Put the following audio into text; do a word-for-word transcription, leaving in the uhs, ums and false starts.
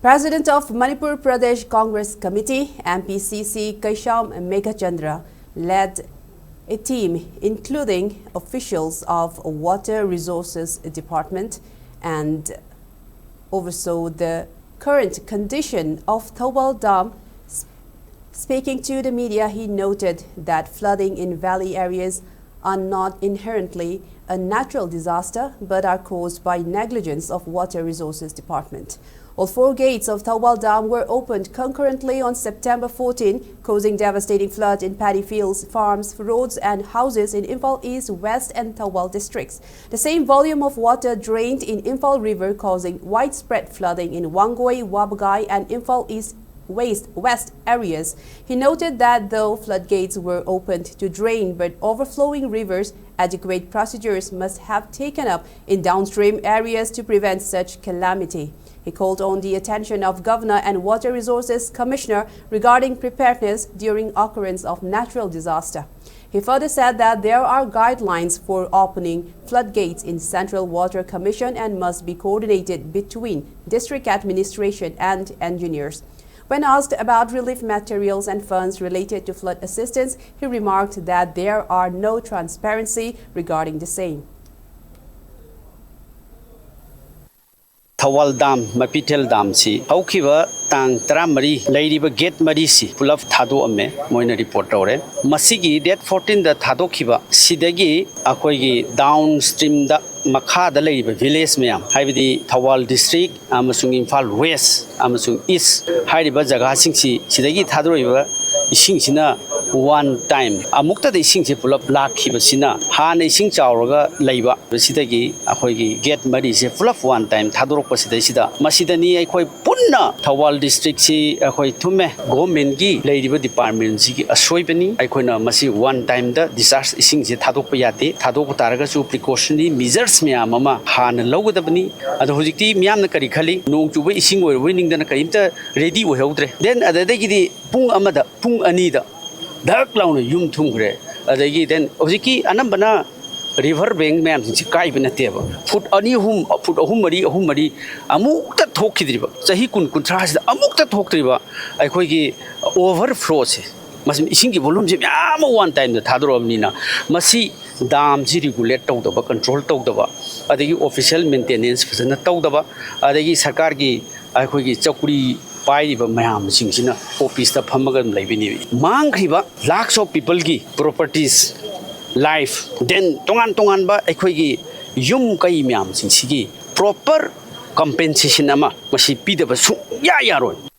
President of Manipur Pradesh Congress Committee, M P C C, Keisham Meghachandra led a team including officials of Water Resources Department and oversaw the current condition of Thoubal Dam. Speaking to the media, he noted that flooding in valley areas are not inherently a natural disaster but are caused by negligence of Water Resources Department. All four gates of Thoubal Dam were opened concurrently on September fourteen, causing devastating flood in paddy fields, farms, roads and houses in Imphal East, West and Thoubal districts. The same volume of water drained in Imphal River, causing widespread flooding in Wangoi, Wabagai and Imphal East West, West areas. He noted that though floodgates were opened to drain but overflowing rivers, adequate procedures must have taken up in downstream areas to prevent such calamity. He called on the attention of Governor and Water Resources Commissioner regarding preparedness during occurrence of natural disaster. He further said that there are guidelines for opening floodgates in Central Water Commission and must be coordinated between district administration and engineers. When asked about relief materials and funds related to flood assistance, he remarked that there are no transparency regarding the same. Thoubal dam, ꯃꯄꯤꯊꯦꯜ ꯗꯥꯝꯁꯤ ꯍꯧꯈꯤꯕ ꯇꯥꯡ ꯇꯔꯥꯃꯔꯤ ꯂꯩꯔꯤꯕ get ꯃꯔꯤꯁꯤ ꯄꯨꯂꯞ ꯊꯥꯗꯣꯛꯑꯝꯃꯦ, ꯃꯣꯏꯅ report ꯇꯧꯔꯦ꯫ ꯃꯁꯤꯒꯤ ꯗꯦꯠ ꯐꯣꯔꯇꯤꯟꯗ ꯊꯥꯗꯣꯛꯈꯤꯕ ꯁꯤꯗꯒꯤ ꯑꯩꯈꯣꯏꯒꯤ ꯗꯥꯎꯟ ꯁ꯭ꯇ꯭ꯔꯤꯝꯗ ꯃꯈꯥꯗ ꯂꯩꯔꯤꯕ ꯚꯤꯂꯦꯖ ꯃꯌꯥꯝ, ꯍꯥꯏꯕꯗꯤ ꯊꯧꯕꯥꯜ ꯗꯤꯁꯇ꯭ꯔꯤꯛ ꯑꯃꯁꯨꯡ ꯏꯝꯐꯥꯜ ꯋꯦꯁ ꯑꯃꯁꯨꯡ ꯏꯁ ꯍꯥꯏꯔꯤꯕ ꯖꯒꯥꯁꯤꯡꯁꯤ, ꯁꯤꯗꯒꯤ ꯊꯥꯗꯣꯔꯛꯏꯕ ꯏꯁꯤꯡꯁꯤꯅ ꯋꯥꯟ ꯇꯥꯏꯝ ꯑꯃꯨꯛꯇꯗ ꯏꯁꯤꯡꯁꯦ ꯄꯨꯂꯞ ꯂꯥꯛꯈꯤꯕꯁꯤꯅ ꯍꯥꯟꯅ ꯏꯁꯤꯡ ꯆꯥꯎꯔꯒ ꯂꯩꯕ ꯁꯤꯗꯒꯤ ꯑꯩꯈꯣꯏꯒꯤ ꯒꯦꯠ ꯃꯔꯤꯁꯦ ꯄꯨꯂꯞ ꯋꯥꯟ ꯇꯥꯏꯝ ꯊꯥꯗꯣꯔꯛꯄꯁꯤꯗꯩꯁꯤꯗ, ꯃꯁꯤꯗꯅꯤ ꯑꯩꯈꯣꯏ ꯄꯨꯟꯅ ꯊꯧꯕꯥꯜ ꯗꯤꯁꯇ꯭ꯔꯤꯛꯁꯤ ꯑꯩꯈꯣꯏ ꯊꯨꯝꯃꯦ꯫ ꯒꯣꯚꯔꯟꯃꯦꯟꯠꯀꯤ ꯂꯩꯔꯤꯕ ꯗꯤꯄꯥꯔꯠꯃꯦꯟꯠꯁꯤꯒꯤ ꯑꯁꯣꯏꯕꯅꯤ꯫ ꯑꯩꯈꯣꯏꯅ ꯃꯁꯤ ꯋꯥꯟ ꯇꯥꯏꯝꯗ ꯗꯤꯁꯆꯥꯔꯖ ꯏꯁꯤꯡꯁꯦ ꯊꯥꯗꯣꯛꯄ ꯌꯥꯗꯦ꯫ ꯊꯥꯗꯣꯛꯄ ꯇꯥꯔꯒꯁꯨ ꯄ꯭ꯔꯤꯀꯣꯁꯅꯔꯤ ꯃꯦꯖꯔꯁ ꯃꯌꯥꯝ ꯑꯃ ꯍꯥꯟꯅ ꯂꯧꯒꯗꯕꯅꯤ꯫ ꯑꯗꯣ ꯍꯧꯖꯤꯛꯇꯤ ꯃꯤꯌꯥꯝꯅ ꯀꯔꯤ ꯈꯜꯂꯤ, ꯅꯣꯡ ꯆꯨꯕ ꯏꯁꯤꯡ ꯑꯣꯏꯔꯨꯕꯩ ꯅꯤꯡꯗꯅ ꯀꯔꯤꯝꯇ ꯔꯦꯗꯤ ꯑꯣꯏꯍꯧꯗ꯭ꯔꯦ꯫ ꯗꯦꯟ ꯑꯗꯨꯗꯒꯤꯗꯤ ꯄꯨꯡ ꯑꯃꯗ, ꯄꯨꯡ ꯑꯅꯤꯗ ꯙꯛ ꯂꯥꯎꯅ ꯌꯨꯝ ꯊꯨꯝꯈ꯭ꯔꯦ꯫ ꯑꯗꯒꯤ ꯗꯦꯟ ꯍꯧꯖꯤꯛꯀꯤ ꯑꯅꯝꯕꯅ ꯔꯤꯚꯔ ꯕꯦꯡ ꯃꯌꯥꯝꯁꯤꯡꯁꯤ ꯀꯥꯏꯕ ꯅꯠꯇꯦꯕ꯫ ꯐꯨꯠ ꯑꯅꯤ ꯑꯍꯨꯝ, ꯐꯨꯠ ꯑꯍꯨꯝ ꯃꯔꯤ, ꯑꯍꯨꯝ ꯃꯔꯤ ꯑꯃꯨꯛꯇ ꯊꯣꯛꯈꯤꯗ꯭ꯔꯤꯕ, ꯆꯍꯤ ꯀꯨꯟ ꯀꯨꯟꯊ꯭ꯔꯥꯁꯤꯗ ꯑꯃꯨꯛꯇ ꯊꯣꯛꯇ꯭ꯔꯤꯕ ꯑꯩꯈꯣꯏꯒꯤ ꯑꯣꯚꯔ ꯐ꯭ꯂꯣꯁꯦ, ꯃꯁꯤ ꯏꯁꯤꯡꯒꯤ ꯚꯣꯂꯨꯝꯁꯦ ꯃꯌꯥꯝ ꯑꯃ ꯋꯥꯟ ꯇꯥꯏꯝꯗ ꯊꯥꯗꯣꯔꯛꯑꯕꯅꯤꯅ, ꯃꯁꯤ ꯗꯥꯝꯁꯤ ꯔꯤꯒꯨꯂꯦꯠ ꯇꯧꯗꯕ, ꯀꯟꯇ꯭ꯔꯣꯜ ꯇꯧꯗꯕ, ꯑꯗꯒꯤ ꯑꯣꯐꯤꯁꯤꯌꯦꯜ ꯃꯦꯟꯇꯦꯅꯦꯟꯁ ꯐꯖꯅ ꯇꯧꯗꯕ, ꯑꯗꯒꯤ ꯁꯔꯀꯥꯔꯒꯤ ꯑꯩꯈꯣꯏꯒꯤ ꯆꯧꯀ꯭ꯔꯤ ꯄꯥꯏꯔꯤꯕ ꯃꯌꯥꯝꯁꯤꯡꯁꯤꯅ ꯑꯣꯐꯤꯁꯇ ꯐꯝꯃꯒ ꯑꯗꯨꯝ ꯂꯩꯕꯅꯦꯕ꯫ ꯃꯥꯡꯈ꯭ꯔꯤꯕ ꯂꯥꯛꯁ ꯑꯣꯐ ꯄꯤꯄꯜꯒꯤ ꯄ꯭ꯔꯣꯄꯔꯇꯤꯁ, ꯂꯥꯏꯐ, ꯗꯦꯟ, ꯇꯣꯉꯥꯟ ꯇꯣꯉꯥꯟꯕ ꯑꯩꯈꯣꯏꯒꯤ ꯌꯨꯝ ꯀꯩ ꯃꯌꯥꯝꯁꯤꯡꯁꯤꯒꯤ ꯄ꯭ꯔꯣꯄꯔ ꯀꯝꯄꯦꯟꯁꯦꯁꯟ ꯑꯃ ꯃꯁꯤ ꯄꯤꯗꯕ ꯁꯨꯡꯌꯥ ꯌꯥꯔꯣꯏ꯫